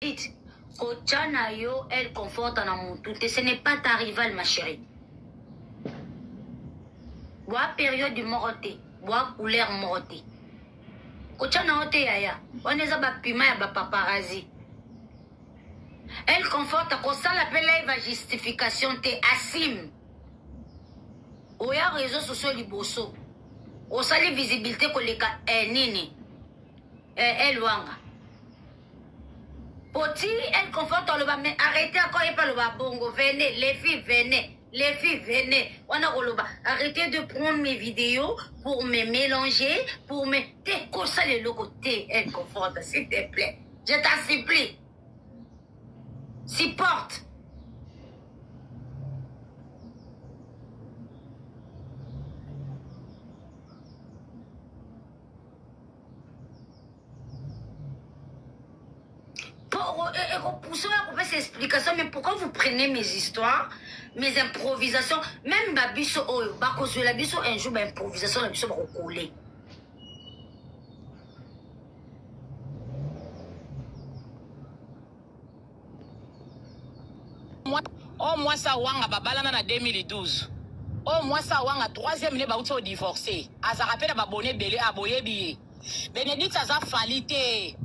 Dites, kotia na yo elle conforte na mutu te, ce n'est pas ta rivale ma chérie. Boa période moko te, boa couleur moko te. Kotia na yo te yaya, wana eza ba puma ya ba paparazzi. Elle conforte kosala pe live ya justification te, asime. Oya réseaux sociaux liboso. Osali visibilité koleka eh, nini? Eh, eh, Luanga. Poti, elle conforte aloba mais arrêtez encore ye aloba bongo venez les filles venez les filles venez wana koloba arrêtez de prendre mes vidéos pour me mélanger pour me te kosala eloko te elle conforte s'il te plaît je t'en supplie supporte Pour oyo akopesa explication mais pourquoi vous prenez mes histoires mes improvisations même babiso oyo bakozwela biso un jour baimprovisation na biso bakokole oyo mwasi awanga babalana na 2012 oyo mwasi awanga troisième ne bauti odivorce azalaka mpe na babone ebele aboyebi ye Benedicte aza Fally te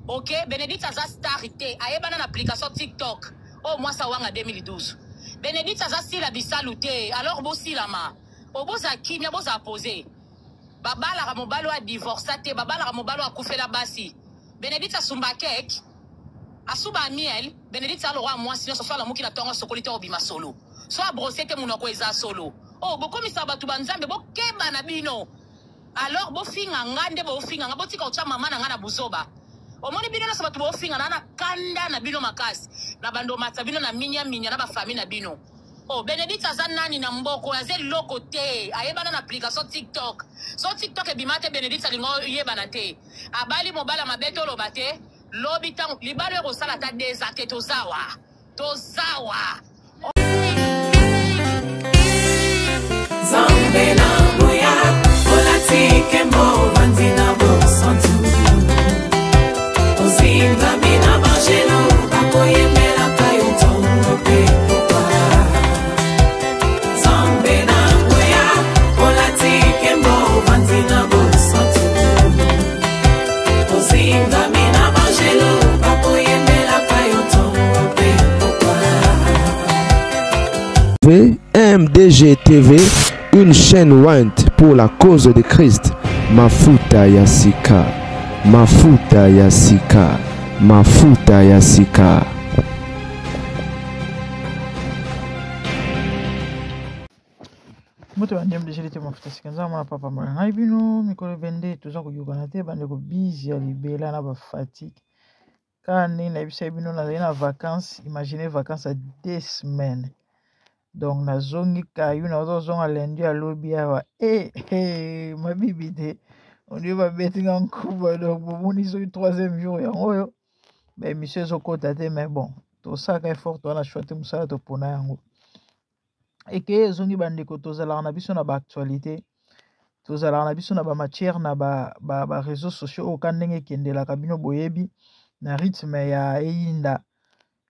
ok Benedicte aza star te ayebana na application TikTok oyo mwasi awanga 2012 Benedicte aza sila bisalu te alors bosilama oboza kimia boza pose babalaka mobali oyo adivorsa te babalaka mobali oyo akufela basi Benedicte asumba cake asuba miel Benedicte alokola mwasi nyonso so alamuki na ntongo asokoli te obima solo so abrose te monoko eza solo oyo oh, bokomisa bato ba nzambe bokeba na bino Alors bofinga nga nde bofinga nga botika kotia mama na nga na buzoba omoni bino nyonso bato bofinga na na kanda na bino makasi na bando matisa bino na minya minya na bafamille na bino oh Benedicte aza nani na mboko aza eloko te ayebana na application TikTok so TikTok ebima te Benedicte alinga oyebana te abali mobala mabe toloba te lobi ntango libala ekosala ata deza te tozawa tozawa Nzambe na nguya olati nkembo ovandi na bosantu ozingami na banjelu bakoyembelaka yo ntongo mpe pokwa Nzambe na nguya olati nkembo ovandi na bosantu ozingami na banjelu bakoyembelaka yo ntongo mpe pokwa MDG TV, une chaîne ointe pour la cause de Christ. Mafuta ya sika, mafuta ya sika, mafuta ya sika. Mbote ba ndembe jeli te mafuta sika nzambe mwana papa mwana ngai bino mikolo ebende toza koyokana te bandeko bizi ya libela na ba fatigue kaka ndenge nayebisaki bino nazali na vacances imagine vacances ya deux semaines donc nazongi kayu nazozonga lundi ya lobi awa e eh, eh, mabibi te ondie babeti nga nkuba donc bomoni soki troisième jour yango oyo baémission ezokota te mais bon tosalaka effort toza na choix te mosala topona yango Ekeye ezongi bandeko tozalaka na biso na ba actualité tozalaka na biso na ba matière na ba, ba, ba réseaux sociaux oyo ka ndenge ekendelaka bino boyebi na rythme ya eyinda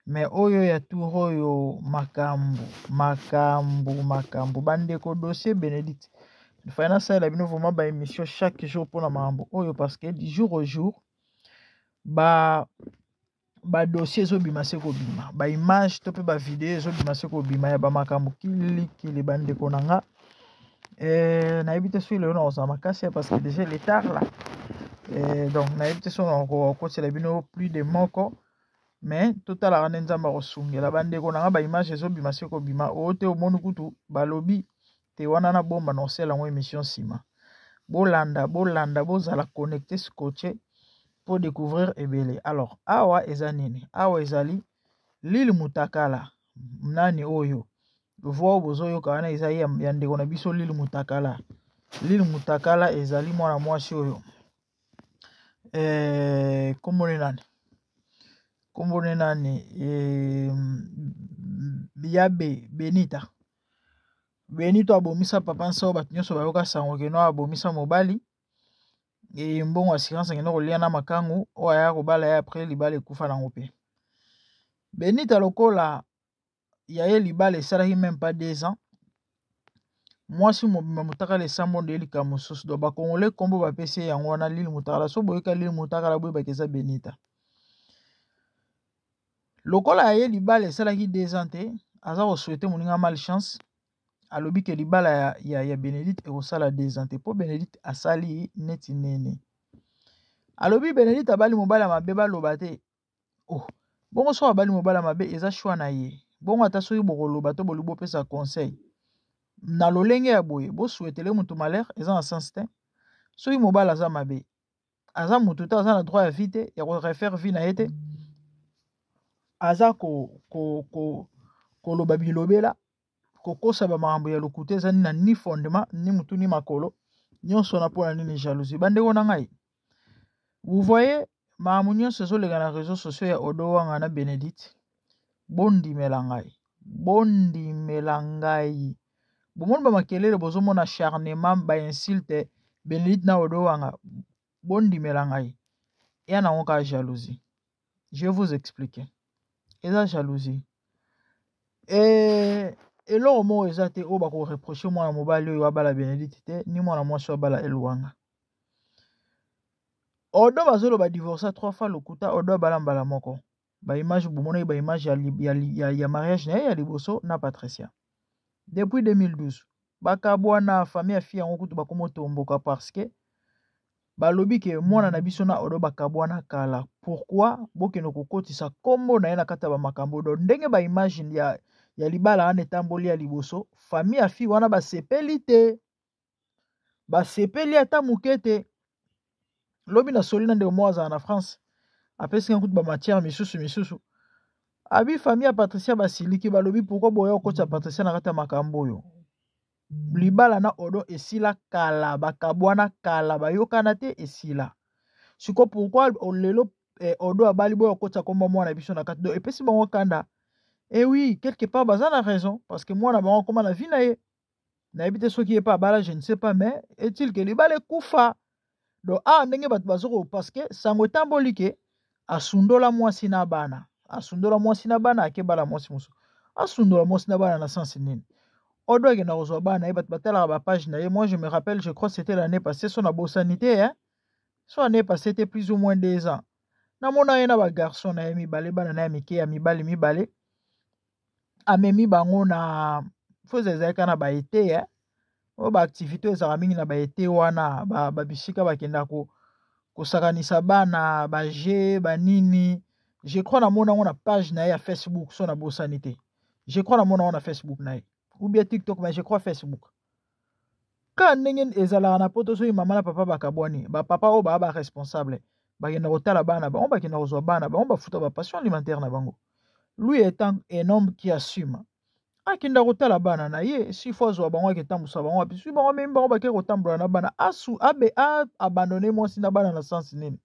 me oyo ya tour oyo makambo makambo makambo bandeko dossier Benedict fai nasalela bino vraiment ba émission chaque jour mpona makambo oyo parce que du jour au jour ba ba dossier ezobima se kobima ba image to mpe ba video ezobima se kobima ya bamakambo kilikili bandeko na nga eh, nayebi te soki lelo nakozala makasi parce que déjà il est tard là eh, donc nayebi te soki nakokotela bino plus de moko mais totalaka nde nzambe akosungela bandeko na nga ba image ezobima se kobima oyo te omoni kutu balobi te wana na bomba na osala yango émission nsima bolanda bolanda bozala connecte scotche mpo découvrir ebele alors awa eza nini awa ezali lile mutakala nani oyo voi oyo bozoyoka wana eza ya ndeko na biso lile mutakala lile mutakala ezali mwana mwasi oyo eh, kombo ne nani kombo ne nani eh, yabe benita Benito abomisa papa Nsao, bato nyonso bayoka sango keno abomisa mobali e mbongo assurance akende kolia na makangu oyo aya kobala ye après libala ekufa nango mpe. Benita lokola ya ye libala esalaki meme pas 2 ans, mwasi mobimba motakala esambo nde likambo mosusu. Donc bakongole nkombo bapesi ye yango wana, Lili Motakala. So boyoka Lili Motakala, boyebaka eza Benita. Lokola ya ye libala esalaki 2 ans te, aza kosouhaiter moninga malchance. Alobi ke libala ya Bénédicte ekosala 2 ans te, mpo Bénédicte asali neti nene. Alobi Bénédicte abali mobali ya mabe. Baloba te. Oh, bongo soki abali mobali ya mabe, eza choix na ye. Bongo ata soki bokoloba to bolingi bopesa conseil na lolenge ya boye, bosouhaitele motu malheur, eza na sens te. Soki mobali aza mabe, aza motu te, aza na droit ya vie te, ya korefaire vie na ye te. Aza koloba ko, ko, ko bilobela, kokosa bamakambo ya lokuta, eza nini na ni fondement, ni mutu, ni makolo. Nyonso wana mpona nini? Jalousie. Bandeko na ngai, vous voyez, makambo nyonso ezoleka na réseau sociaux ya Odo Wanga na Bénédicte, bondimela ngai, bondimela ngai, bomoni bamakelele, bozomona acharnement, bainsulte Bénédicte na Odo Wanga, bondimela ngai, eya nango kaka jalousie. Je vais vous expliquer. Eza jalousie. Eloko moko eza te oyo bakoreprocher mwana mobali oyo abala Bénédicte te, ni mwana mwasi oyo abala Elwanga. Odo bazoloba divorce trois fois, lokuta. Odo abala mbala moko. Baimage bomonaki, baimage ya mariage na ye ya liboso na Patricia depuis 2012. Bakabwana, famille ya fille yango kutu bakoma otomboka parce que balobi ke mwana na biso na Odo bakabwana kala, pourquoi bokende kokotisa nkombo na ye na kati ya bamakambo? Do ndenge baimage ya libala wana etamboli ya liboso, famille ya fille wana basepeli te, basepeli ata moke te. Lobi nasoli na ndeko moko azala na France, apesi nga kutu bamatière misusu misusu. Abi famille ya Patricia basiliki, balobi pourquoi boya okotisa Patricia na kati ya makambo oyo? Libala na Odo esila kala, bakabwana kala, bayokana te, esila. Siko pourquoi lelo Odo abali, boya okotisa komba mwana biso na kati? Donc epesi bango kanda. Et oui, quelque part baza na raison, parce que mwana bango akoma na vie na ye. Nayebi te soki ye mpe abala, je ne sais pas, mais est-il que libala ekufa. Donc awa ndenge bato bazoko, parce que sango etamboli ke asundola mwasi na bana, asundola mwasi na bana, akebala mwasi mosusu. Asundola mwasi na bana na sens nini? Odo akenda kozwa bana ye, bato batalaka bapage na ye. Moi, je me rappelle, je crois c'était l'année passée, so nabosani te, hein? So année passée te, plus ou moins 2 ans, namona ye na bagarçon na ye mibale, bana na ye mike ya mibale mibale, amemi bango na fo ezalaki na baete, eh? Oyo baactivité oyo ezalaka mingi na baete wana, babisika bakenda kosakanisa bana, baje banini. Je crois namona yango na page na ye ya Facebook, so nabosani te. Je crois namona yango na Facebook na ye ou bien TikTok, mais je crois Facebook. Ka ndenge ezalaka na Poto, soki mama na papa bakabwani, bapapa oyo baa baresponsable bakenda kotala bana bango, bakenda kozwa bana bango, bafuta bapension alimentaire na bango. Lui étant un homme qui assume, akenda kotala bana na ye. Si fo azwa bango, aketambusa bango wapi? Soki bango amemi bango, bake kotambola na bana, asu abe aabandonner mwasi na bana na sens nini?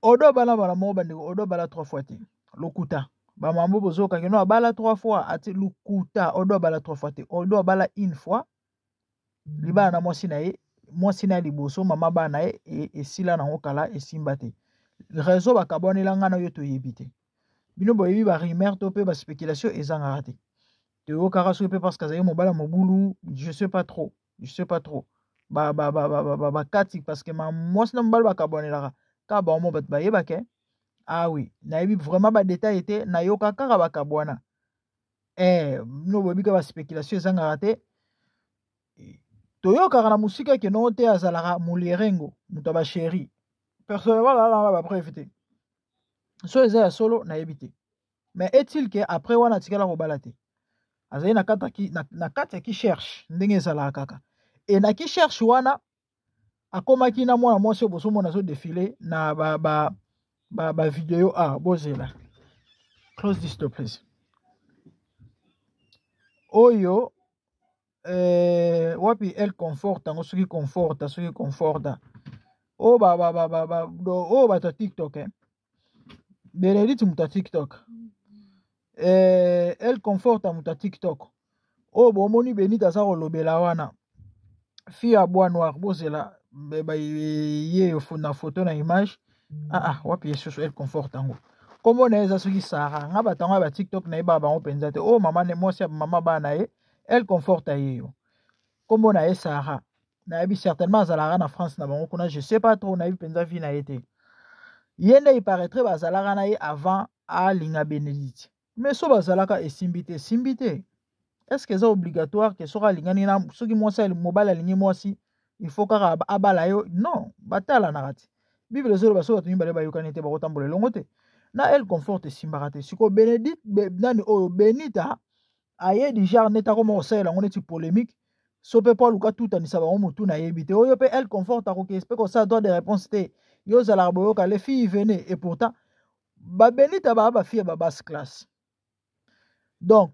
Odo abala bana moko. Bandeko, Odo abala trois fois te, lokuta. Bamambo bozokaki no abala trois fois ati, lokuta. Odo abala trois fois te. Odo abala une fois, libala na mwasi na ye, mwasi na ye liboso, mama bana na ye, esila nango kala, esimba te. Réseau bakabwanela, ngai na yo toyebi te. Bino boyebi barumeur to mpe baspéculation ezangaka te. Toyokaka soki mpe parce que azali mobala mobulu, je sais pas trop, je sais pas trop bakati, parce que mwasi na mobali bakabwanelaka kaka bango bato bayebake. Ah oui, nayebi vraiment badetail te, nayoka kaka bakabwana. Bino boyebi kaka baspéculation ezangaka te. Toyokaka na mosika ekendongo te, azalaka molierengo, moto ya bachéri. Personnellement, nalanga bapreuve te, so eza ya solo nayebi te. Mais est-il que après wana atikala kobala te, azali na kati na kati ya kicherche ndenge ezalaka kaka. E na kicherche wana akomaki na mwana mwasi oyo bozomona azodéfiler na ba, ba, ba, ba video. Ah, bozela, close this door, please. Oyo wapi El Confort yango, soki Conforta, soki Conforta, oyo ba, ba, ba, ba, ba, oyo bato ya TikTok, eh? Benedicte moto ya TikTok, El Conforta moto ya TikTok oyo bomoni Benite aza kolobela wana, fille ya bois noir. Bozela, ye na photo, na image. Ah, ah, wapi ye susu? El Confort yango Kombo na ye eza soki Sarah. Nga bato yango ya ba TikTok nayebaka bango mpenza te. Oyo mama ne mwasi ya mama bana na ye, elle conforte ye yo. Kombo na ye Sarah. Nayebi certainement azalaka na France na bango kuna, je sais pas trop, nayebi mpenza vie na ye te. Ye nde il paraîtrait bazalaka na ye avant alinga Benedicte. Mais so bazalaka esimbi te, esimbi te. Est-ce que eza obligatoire que soki alingani na soki mwasi mobali alingi mwasi il faut kaka abala yo? Non, batalanaka te. Bible ezoloba soki bato mibale bayokani te bakotambola elongo te. Na elle conforte esimbaka te. Sikoyo Benedicte be, nani oyo Benita aye du genre neti akoma kosalela yango neti polémique so mpe mpo aluka tutanisa bango motu nayebi te. Oyo mpe elle conforte akoki mpe kosala droit de réponse te. Yo ozalaka boyoka les filles venaient et pourtant ba Benita ba ba fille ba basse classe. Donc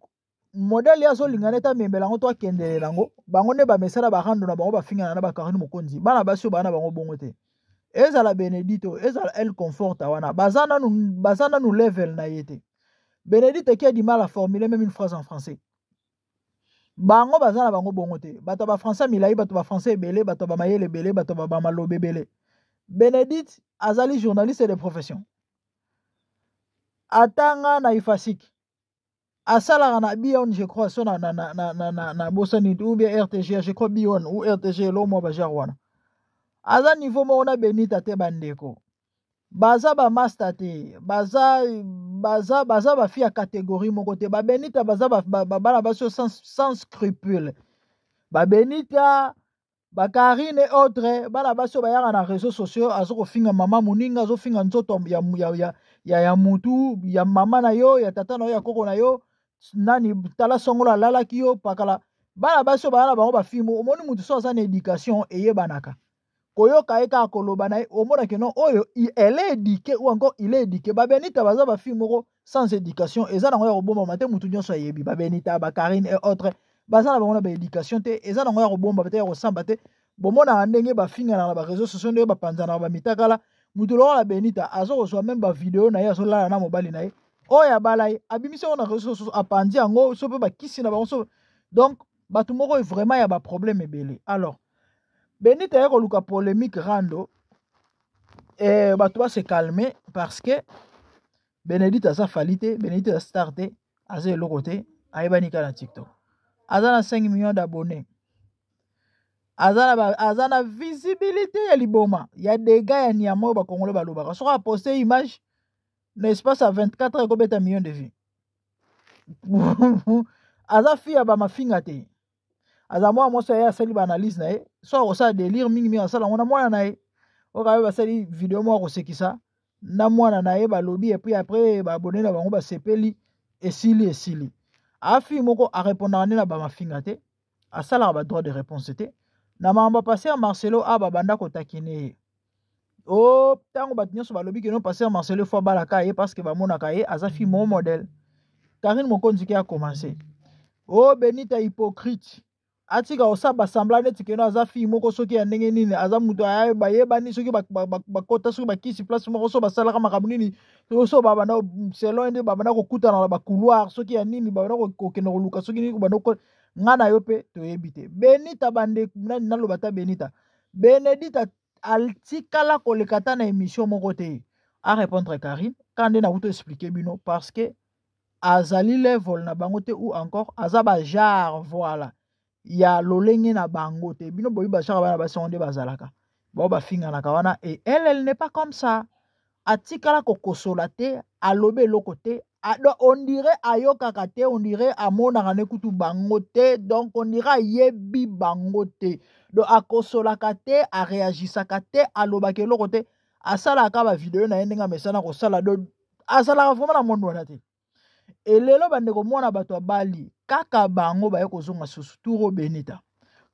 modèle ya azolinga neti amemela yango to akendelela yango, bango nde bamesana barando na bango bafingana na bakarine mokonzi. Bana basi oyo baa na bango bongo te. Ezala Benedito, ezala El Conforta wana, baza nanu level na ye te. Benedito qui a du mal à formuler même une phrase en français. Bango baza na bango bongo te. Bato ba français milai, bato ba français ebele, bato ba mayele ebele, bato ba maloba ebele. Benedite azali journaliste de profession. Atanga na Ifasik. Asalaka na Bion, je crois, so na na na na na na, na bosani ou bien RTG, je crois Bion ou RTG lo mwa ba genre wana. Aza niveau moko na Benita te bandeko. Baza ba master te, baza baza baza ba fille ya catégorie moko te. Ba Benita baza ba ba, ba bana basi sans scrupule. Ba Benita, ba Karine et autres, bana basi oyo bayaka na réseaux sociaux, azo kofinga mama moninga, azo finga nzoto ya, ya, ya, ya, ya mutu, ya mama na yo, ya tata na yo, ya koko na yo, nani tala songolo alalaki yo pakala. Bana basi oyo baya na bango ba fille moko, omoni mutu so aza na éducation eyebanaka. Koyoka ye kaka koloba na ye, omona ke non, oyo, elle est éduquée ou encore il est éduqué. Ba Benita baza ba fille moko sans éducation, eza nango ya kobombama te, mutu nyonso ayebi. Ba Benita, ba Karine et autres, baza na bango na ba éducation te, eza nango ya kobomba te, ya kosamba te. Bomonaka ndenge bafinganaka na ba réseaux sociaux, ndenge bapanzanaka ba mitakala. Mutu lokola Benita azo kozwa même ba vidéo na ye, azolala na mobali na ye oyo abala ye, abimisi yango na réseaux sociaux, apandi yango, so mpe bakisi na bango, so. Donc bato moko vraiment ya ba problème ebele. Alors Benita ya koluka polémique rando, bato ba se calmer parce que Benedicte aza fali te, Benedicte aza star te, aza eloko te, ayebani kaka na TikTok. Aza na 5 millions d'abonnés. Aza na visibilité ya liboma, ya dégâts ya nyama oyo ba Congolais balobaka. Soki a poster image na espace ya 24 heures ekobeta million de vues. Aza fille ya ba mafinga te. Aza mwana mwasi aye asali ba analyse na ye, so akosala délire mingi mingi asala yango na mwana na ye. Oyo kaka basali video moko akosekisa na mwana na ye balobi, et puis après ba abonné na bango basepeli, esili esili. A fille moko a répondaka nde na ba mafinga te, asalaka ba droit de réponse te. Na makambo ya pasteur Marcelo a babanda kotakine ye. Oh, tango bato nyonso balobi ke non, pasteur Marcelo faut abalaka ye parce que bamonaka ye aza fille moko modèle. Karine Mokonzi ki a commencé. Oh, Benita hypocrite. Atika osala ba semblant neti ke non aza fille moko soki ya ndenge nini, aza moto aya bayebani soki bakota soki bakisi place moko so basalaka makambo nini, so babanda selon nde babanda kokutana na ba couloir soki ya nini, babanda kokende koluka soki nini, babanda nga na yo pe toyebi te. Benita bande nani naloba ta Benita. Benedita atikala koleka ta na émission moko te a répondre Karine quand nde nakuto expliquer bino parce que azali level na bango te ou encore aza ba genre voilà ya lolenge na bango te. Bino boyi ba genre bana basi nde bazalaka bao bafinganaka wana et elle, elle n'est pas comme ça. Atikala kokosola te, alobe eloko te, donc on dirait ayokaka te, on dirait amonaka ne kutu bango te, donc on dirait ayebi bango te. Donc akosolaka te, areagisaka te, alobaka eloko te, asalaka ba video na ye ndenge amesana kosala, donc asalaka vraiment na monde wana te. Et lelo bandeko mwana bato ya bali kaka bango baye kozonga susu turo Benita.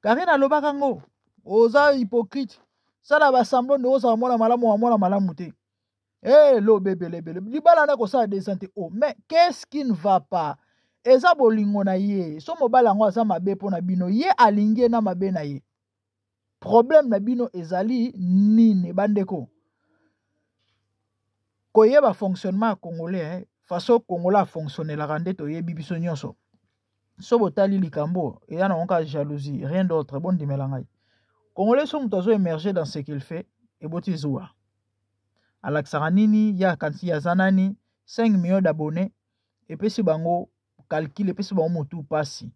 Karine alobaka ngo oza hypocrite, sala ba semblant nde ozala mwana malamu wa mwana malamu te. Eh, lo bebele bele libala na kosala des santé. Oh, mais qu'est-ce qui ne va pas? Eza bolingo na ye. So mobali yango aza mabe pona bino, ye alingi na mabe na ye. Problème na bino ezali nini bandeko? Koyeba fonctionnement ya congolais, hein? Façon congolais a fonctionnelaka nde toyebi biso nyonso. So botali likambo, eya na ngonga jalousie, rien d'autre, bon ndimela ngai. Congolais so moto azo émerger dans ce qu'il fait, eboti zuwa. Alakisaka nini, ya kanti ya zanani, 5 millions d'abonnés epesi bango calcul, epesi bango motu pasi.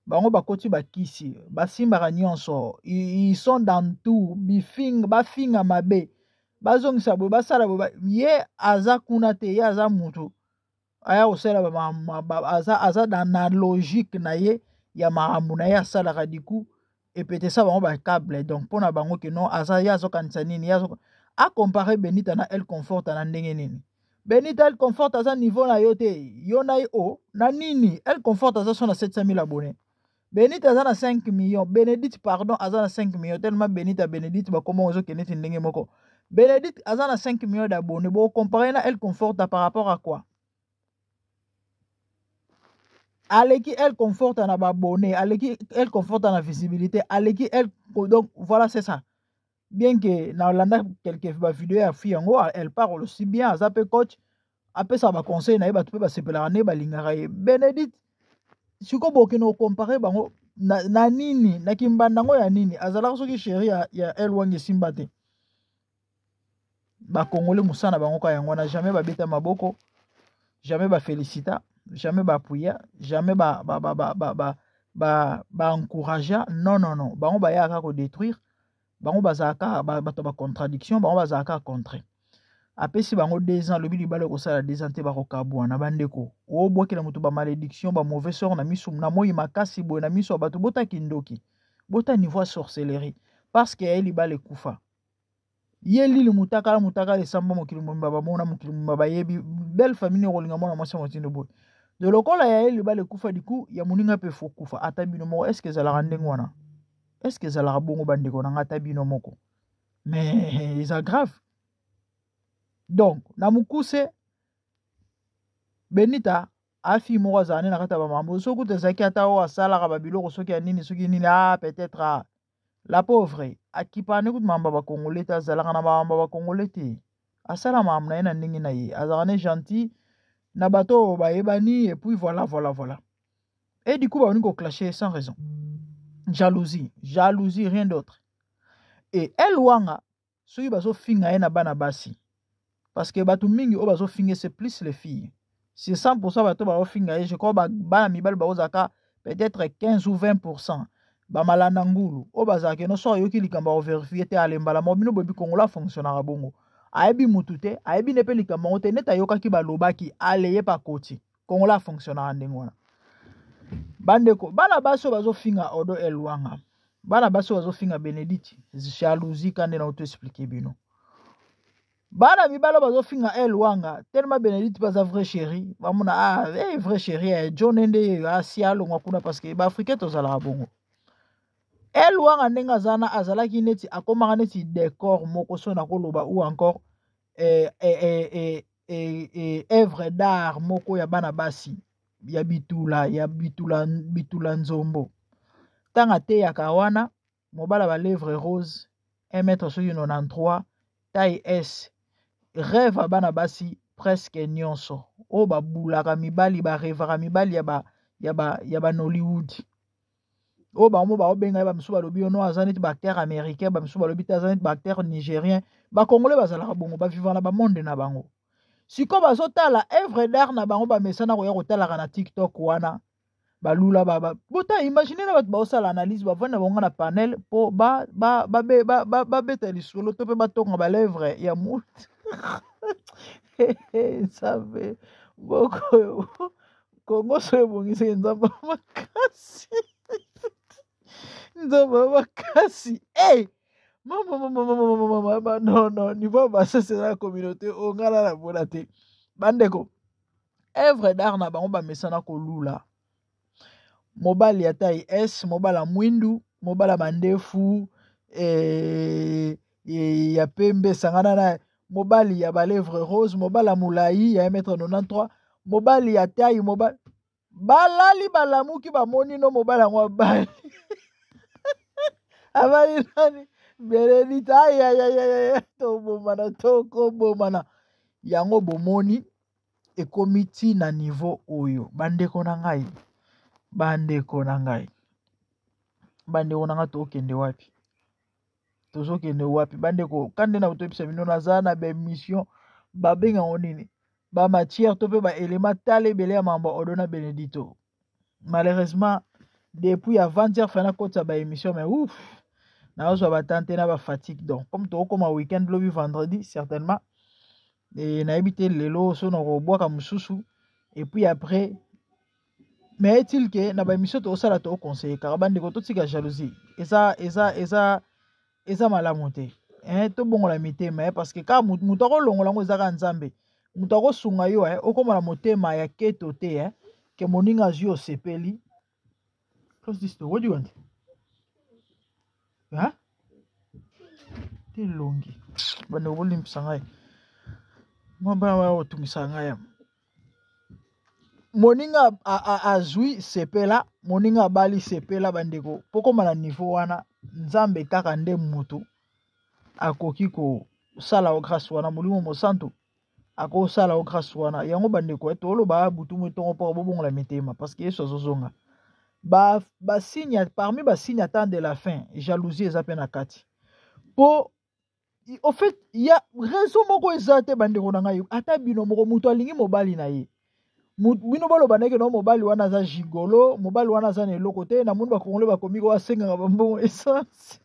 Bango bakoti bakisi, basimbaka nyonso, ils sont dans tout, bifing, bafinga mabe, bazongisa boye, basala boye, ye aza kuna te, ye aza mutu aya kosala ba, ma, ba, aza, aza dans na logique na ye ya makambo na ye asalaka, du coup epetesa bango ba câble. Donc mpona bango ke non, aza ye azokanisa nini, ye azo a comparer Benita na El Comfort na ndenge nini? Benita, El Comfort aza niveau na yo te, yo na ye o na nini? El Comfort aza so na 700 000 abonnés, Benita aza na 5 millions, Benedicte pardon aza na 5 millions, tellement Benita Benedicte bakoma ozokende ti ndenge moko. Benedicte aza na 5 millions d'abonnés, bo comparer na El Comfort par rapport à quoi? Aleki El Comfort na ba abonnés, aleki El Comfort na visibilité, aleki El, donc voilà, c'est ça. Bien que na landa quelques ba vidéos ya fille yango, elle parle aussi bien, aza pe coach, apesa ba conseil na ye, bato pe basepelaka nde balingaka ye. Benedicte sikoyo bokende kocompare bango na nini, na kimbanda yango ya nini? Azalaka soki chéri ya El Wange esimba te. Bakongole mosala na bango kaka yango wana, jamais babeta maboko, jamais bafélicita, jamais baappuya, jamais ba encouragea. Non, non, non, bango bayaka kodétruire, bango bazalaka bato ba contradiction, bango bazalaka contre. Apesi bango 2 ans, alobi libala ekosala 2 ans te, bakokabwana. Bandeko, obwakela moto ba malédiction, ba mauvais sort na miso na moi makasi boye na miso ya bato, botaki ndoki, bota niveau ya sorcellerie, parce que yaye libala ekufa. Ye lili mutakala mutakala esamba mokili mobimba, bamona mokili mobimba bayebi belle famille okolinga mwana mwasi ya motindo boye de lokola ya ye libala ekufa, diku ya moninga mpe fo kufa. Ata bino moko, est-ce ezalaka ndenge wana? Est-ce ezalaka bongo, bandeko na nga? Ata bino moko, mais eza grave. Donc na mokuse, Benita afi moko azala nde na kati ya bamambo, soki kuta ezalaki ata oyo asalaka babiloko soki ya nini soki nini, ah peut-être, ah, la pauvre akipana kutu mambo ya bakongole te, azalaka na mambo ya bakongole te, asala makambo na ye na ndenge na ye, azalaka ne gentil na bato oyo bayebani, et puis voilà, voilà, voilà. Et du coup babandi koclasher sans raison, jalousie, jalousie, rien d'autre. Et El Wanga, soki bazofinga ye na bana basi, parce que bato mingi oyo bazofinga, c'est plus les filles, c'est 100% bato bazofinga ye, je crois bana mibali baozalaka peut-être 15 ou 20%, bamalanda ngulu oyo bazalaka no so ayoki likambo akovérifier te, alembala mo. Bino boyebi Kongola afonctionnaka bongo, ayebi mutu te, ayebi ne mpe likambo yango te, neti ayokaki balobaki aleye pakoti. Kongola afonctionnaka ndenge wana. Bandeko, bana basi oyo bazofinga Odo Elwanga, bana basi oyo bazofinga Benedicte, jalousie ka nde na oto expliquer bino. Bana mibale oyo bazofinga Elwanga, tellement Benedicte baza vrai chéri, bamona ah hey, vrai chéri eh, John nde ye asi alongwa kuna, parce que baafricain tozalaka bongo. Elwanga ndenge aza na azalaki neti akomaka neti décor moko so nakoloba, ou encore œuvre d'art moko ya bana basi ya bitula ya bitula bitula nzombo. Ntango ateyaka wana, mobala ba lèvre rose, 1 mètre soki 93, taille S, rêve ya bana basi presque nyonso oyo babulaka mibali, barêvaka mibali ya ba Nollywood oyo bango baobenga ye. Bamisusu balobi yo no aza neti baacteur américain, bamisusu balobi te aza neti baacteur nigérien. Bakongole bazalaka bongo, baviva na bamonde na bango. Sikoyo bazotala œuvre d'art na bango, bamesana koya kotalaka na TikTok wana, balula bota. Imagine na bato baosala analyse, bavandi na bango na panel mpo babeta lisolo to mpe batonga balèvre ya mutu. Nzambe, mboko oyo Kongo so ebongisaki, Nzambe makasi, Nzambe makasi. Hey! Mama, mama, mama, mama, mama, non, non, niveau basese na communauté oyo ngai na namona te. Bandeko, œuvre d'art na bango bamesana kolula mobali ya taille S, mobali ya mwindu, mobali ya mandefu ya pembe esangana na mobali ya balèvre rose, mobali ya molai ya 1m93, mobali ya taille, mobali balali balamuki bamoni no mobali yango abali, abali nani? Benedite. Ayayayaya, tobomana, tokobomana yango. Bomoni ekomi ntina niveau oyo, bandeko na ngai, bandeko na ngai, bandeko na ngai, tokende wapi? Tozokende wapi, bandeko? Ka nde na kotoyebisa bino, naza na baémission babengango nini? Bamatière to mpe baelema tala ebele ya mambo ya Odo na Benedito. Malheureusement, depuis avant-hier fana kotisa baémission, mais ouf, nazwa batante na bafatigue. Donc comme tokokoma week-end lobi vendredi certainement, e nayebi te lelo so nakobwaka mosusu et puis après. Mais est-il que na baémission tokosala, tokoconseille kaka bandeko totika jalousie. Eza malamu te, eh, tobongola mitema, eh, parce que kaka moto akolongola yango eza kaka Nzambe. Moto akosunga yo, eh, okóma na motema ya keto te, eh, ke moninga azwi, osepeli. Close this door. What do you want? Huh? Te elongi. Bandeko, bolimbisa ngai, mwa bana baya kotungisa ngai. Moninga azwi, sepela. Moninga abali, sepela. Bandeko, mpo koma na niveau wana, Nzambe kaka nde mutu akoki kosala o grâce wana. Molimo Mosantu akosala o grâce wana. Yango bandeko, toloba butu mo ntongo mpo bobongola mitema, parce que Yesu azozonga. Basigne ba parmi basigne ya temps de la fin, jalousie eza mpe na kati. Mpo au fait ya raison moko eza te. Bandeko na ngai, ata bino moko, moto alingi mobali na ye, bino boloba ndenge no mobali wana aza gigolo, mobali wana aza na eloko te. Namoni bakongole bakomi ko asengaka bambongo essence.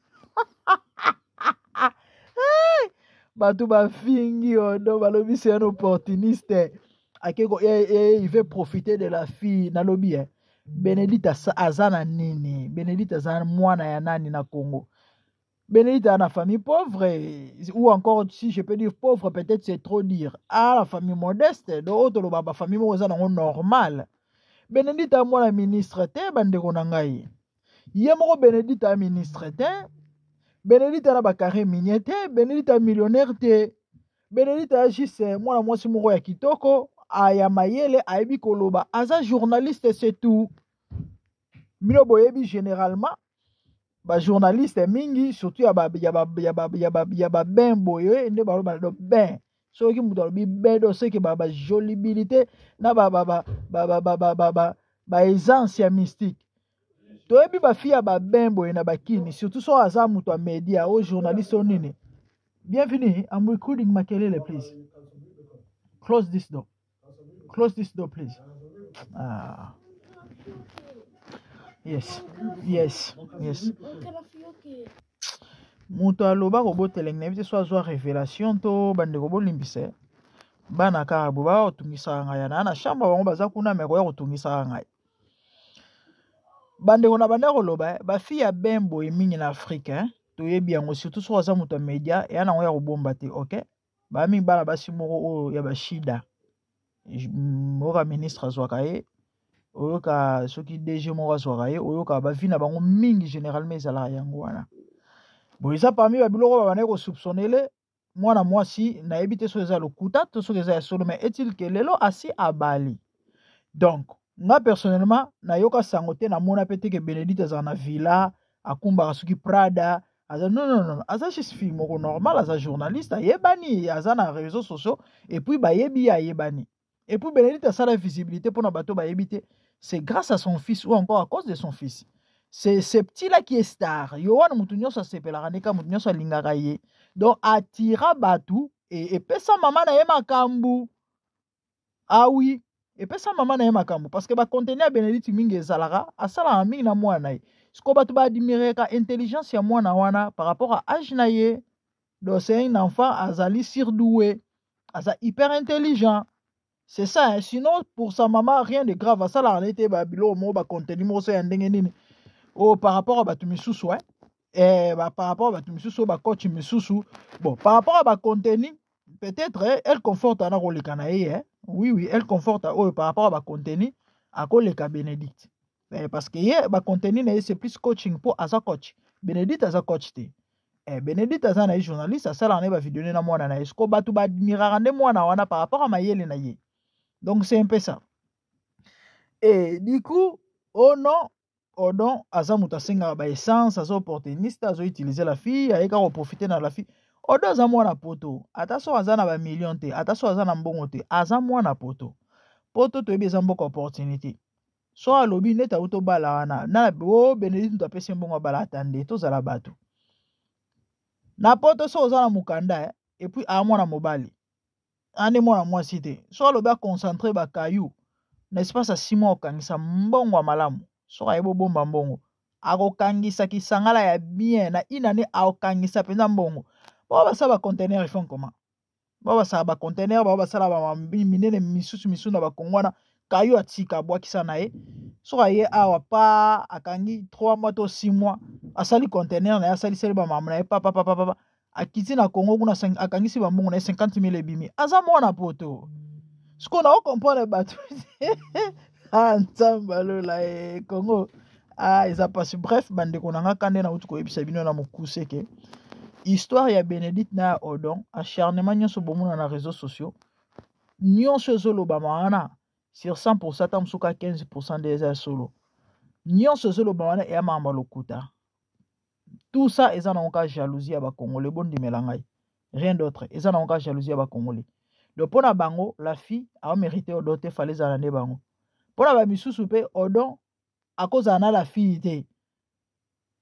Bato bafingi Odo, balobi c'est un opportuniste, ake il veut profiter de la fille. Nalobi, eh, Benedicte aza na nini? Benedicte aza mwana ya nani na Congo? Bénédicte a la famille pauvre, ou encore, si je peux dire pauvre, peut-être c'est trop dire. Ah, la famille modeste, donc, la famille normale. Bénédicte a mwana ministre te, bandeko na ngai. Ye moko Bénédicte a ministre te. Bénédicte a bacarré minier te. Bénédicte a millionnaire te. Bénédicte a juste mwana mwasi moko ya kitoko, aya mayele, ayebi koloba, aza journaliste, c'est tout. Bino boyebi généralement bajournaliste mingi, surtout ya baben boye nde baloba do ben. Soki moto alobi ben, do seke bajolibilité na baaisance ya mystique. Toyebi bafille ya baben boye na bakini, surtout so aza moto ya média o journaliste o nini. Bienvenue, I'm recording. Makelele, please close this door. Close this door, please. Ah. Yes. Moto aloba kobotelengi, nayebi te so azwa révélation to. Bandeko, bolimbisa, bana kaka boye baya kotungisaka ngai. Na chambre bango baza kuna, me koya kotungisaka ngai. Bandeko, na banda koloba, bafille ya ben boye mingi na Afrique, eh? Toyebi yango, surtout soki aza moto ya média, eya nango ya kobomba te, ok. Bamingi bana basi moko oyo ya bashida, oyoka ministre azwaka ye, oyoka soki DG moko azwaka ye, oyoka bavie na bango mingi généralement ezalaka yango wana. Bon, eza parmi babiloko oyo babandaki kosoupçonnele mwana mwasi. Nayebi te soki eza lokuta to soki eza ya solo, mais est-il que lelo asi abali. Donc nga personnellement nayoka sango te, namona mpe te ke Bénédicte azala na villa, akumbaka soki Prada, aza. Non, non, non, aza juste fille moko normal, aza journaliste, ayebani, aza na réseaux sociaux et puis bayebi ye, ayebani. Et puis Bénédicte asala visibilité mpona bato bayebi te, c'est grâce à son fils ou encore à cause de son fils. C'est ce petit là qui est star yo wana, motu nyonso asepelaka ndeka, motu nyonso alingaka ye. Donc atira bato e epesa mama na ye makambo. Ah oui, epesa mama na ye makambo, parce que bacontenu ya Bénédicte mingi ezalaka, asalaka mingi na mwana na ye. Sikoyo bato baadmireka intelligence ya mwana wana par rapport à âge na ye. Donc c'est un enfant azali surdoué, aza hyper intelligent, c'est ça, hein. Sinon pour sa maman, rien de grave. Asalaka nete babiloko moko, bacontenu moko so ya ndenge nini oyo par rapport à bato misusu, hein. Eh, ba, par rapport à bato misusu oyo bacoach misusu, bon, par rapport à bacontenu peut-être, eh, elle conforte ana koleka na ye, eh. Oui, elle conforte oyo par rapport à bacontenu akoleka Bénédicte, eh, parce que ye bacontenu na ye c'est plus coaching, mpo aza coach. Bénédicte aza coach te, eh, Bénédicte aza na ye journaliste, asalaka na ye bavideo ne na mwana na ye. Siko bato baadmiraka nde mwana wana par rapport à mayele na ye. Donc c'est un peu ça. Et du coup, oh non, Odon aza moto asengaka baessence, aza opportuniste, azoutilize la fille, ayeka koprofite na la fille. Odo aza mwana poto, ata so aza na bamillion te, ata so aza na mbongo te, aza mwana poto. Poto toyebi eza mboka opportunité. So alobi neti auti obala wana na o Benedicte, moto apesi mbongo abala, ata nde tozala bato na poto. So oza na mokanda, eh, et puis aa mwana mobali. Ande mwana mwasi te. Soki alobi a concentrer ba cailloux na espace ya 6 mois okangisa mbongo ya malamu. Soki ayebi obomba mbongo, akokangisa kisangala ya bien na une année akokangisa mpenza mbongo. Bao basala ba conteneur ils font comment? Bao basala ba conteneur, bao basala ba minene misusu misusu na ba Congo wana kayo atika abwakisa na ye. Soki aye awa pa akangi 3 mois to 6 mois asali conteneur na ye asaliseli ba mama na ye pa pa pa pa pa akiti na Congo kuna akangisi ba mbongo na ye 50 000 ebimi aza mwana poto. Sikoyo na comprendre bato ah nzambe alola e Congo ah eza pasi. Bref bandeko na nga kande nauti koyebisa bino na mokuse ke histoire ya Benedicte na ya Odon acharnement nyonso bomona na réseaux sociaux nyonso ezolobama wana sur 100% ata mosusu ka 15% nde eza ya solo. Nyonso ezolobama wana eya makambo ya lokuta. Tout ça eza nango ka jalousie ya ba Congolais, bondimela ngai. Rien d'autre, eza nango ka jalousie ya ba Congolais. Donc pona bango la fille a mérité Odon te, fallait ezala nde bango. Pona ba misusu pe Odon akozala na la fille te.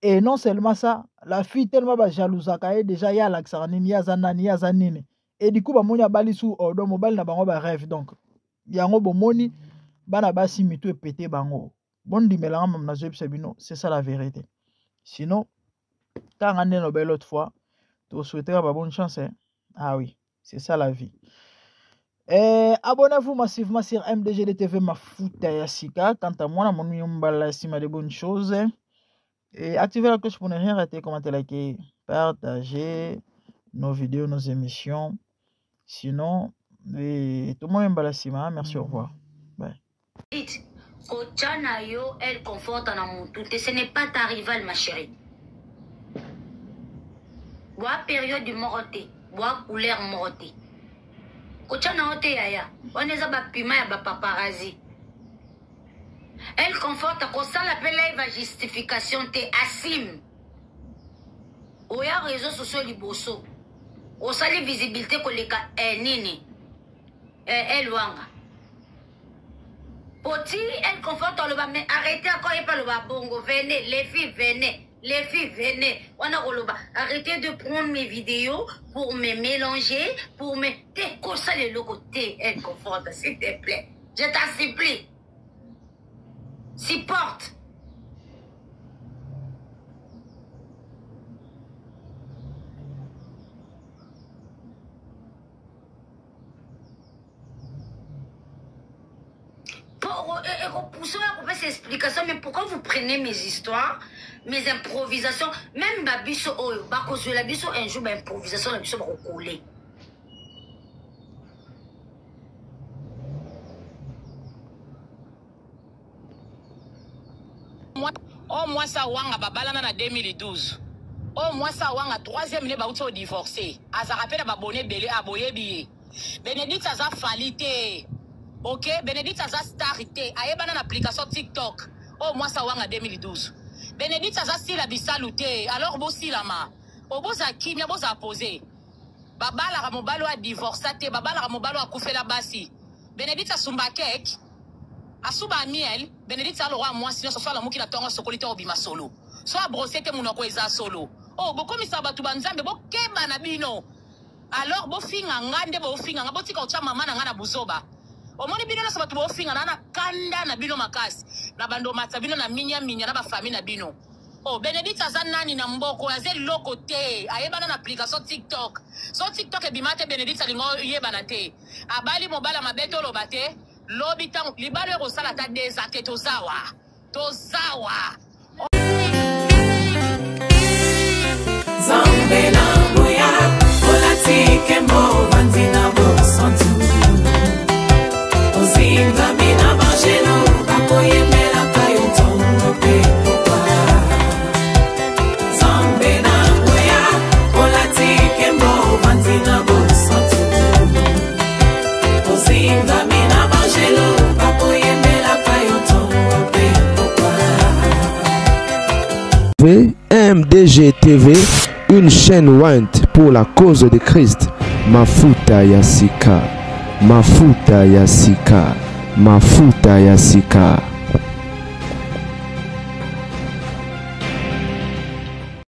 Et non seulement ça, la fille tellement ba jalousaka ye déjà ye alakisaka nini, ye aza nani, ye aza nini. Et du coup bamoni abali su Odon mobali na bango ba rêve donc yango bomoni bana basi mitu epete bango. Bondimela nga mama nazoyebisa bino, c'est ça la vérité. Sinon, kanga nde loba l'autre fois, to souhaitera ba bonne chance hein. Ah oui, c'est ça la vie. Eh, abonnez-vous massivement sur MDGD TV Mafuta ya Sika. Quant à moi, mon mbala sima de bonnes choses. Et activez la cloche pour ne rien rater, commentez, likez, partagez nos vidéos, nos émissions. Sinon, et tout le monde mbala sima. Merci, au revoir. Bye. Dites, kotia na yo elle conforte na mutu te, ce n'est pas ta rivale ma chérie. Boa période moko te, boa couleur moko te. Kotia na yo te yaya, wana eza ba piment ya ba paparazzi. Elle conforte kosala pe live ya justification te, assume. Oya réseaux sociaux liboso. Osali visibilité koleka eh, nini? Eh, elle wanga. Poti, elle conforte aloba mais arrêtez encore ye pe aloba bongo venez les filles venez les filles venez wana koloba arrêtez de prendre mes vidéos pour me mélanger pour me te kosala eloko te elle conforte s'il te plaît je t'en supplie supporte. Pour ekopesa explication, mais pourquoi vous prenez mes histoires, mes improvisations, même babiso oyo bakozwela biso un jour ba improvisation na biso bakokole. Oyo mwasi awanga babalana na 2012. Oyo mwasi awanga troisième ne bauti o divorcer. Azalaka pe na ba abonné ebele ah boyebi ye. Benedicte aza Fally te. Ok, Benedicte aza star te. Ayebana na application TikTok. Oyo mwasi awanga 2012. Benedicte aza Sila Bisalu te. Alors bosilama. Oboza kimia, boza pose. Babalaka mobali oyo a divorça te, babalaka mobali oyo akufela basi. Benedicte asumba cake, asuba miel, Benedicte aza lokola mwasi nyonso so alamuki na tongo asokoli te obima solo. So a brosse te munoko eza solo. Oh bokomisa batu ba nzambe bokeba na bino. Alors bofinga nga nde bofinga nga botika kotia mama na nga na buzoba. Omoni bino nyonso batu bofinga na na kanda na bino makasi. Na bando matsa bino na minya minya na ba famille na bino. Oh Benedicte aza nani na mboko aza eloko te ayebana na application TikTok. So TikTok ebima te Benedicte alinga oyebana te. Abali mobala mabe toloba te lobi tango libala oyo ekosala ata deux ans te tozawa tozawa. Nzambe na nguya olati nkembo ovandi na bosantu ozingami na banjelu bakoyembelaka yo ntongo mpe pokwa. Nzambe na nguya olati nkembo ovandi na bosantu ozingami na banjelu bakoyembelaka yo ntongo mpe pokwa. MDG TV, une chaîne ointe pour la cause de Christ. Mafuta ya sika, Mafuta ya sika, Mafuta ya sika.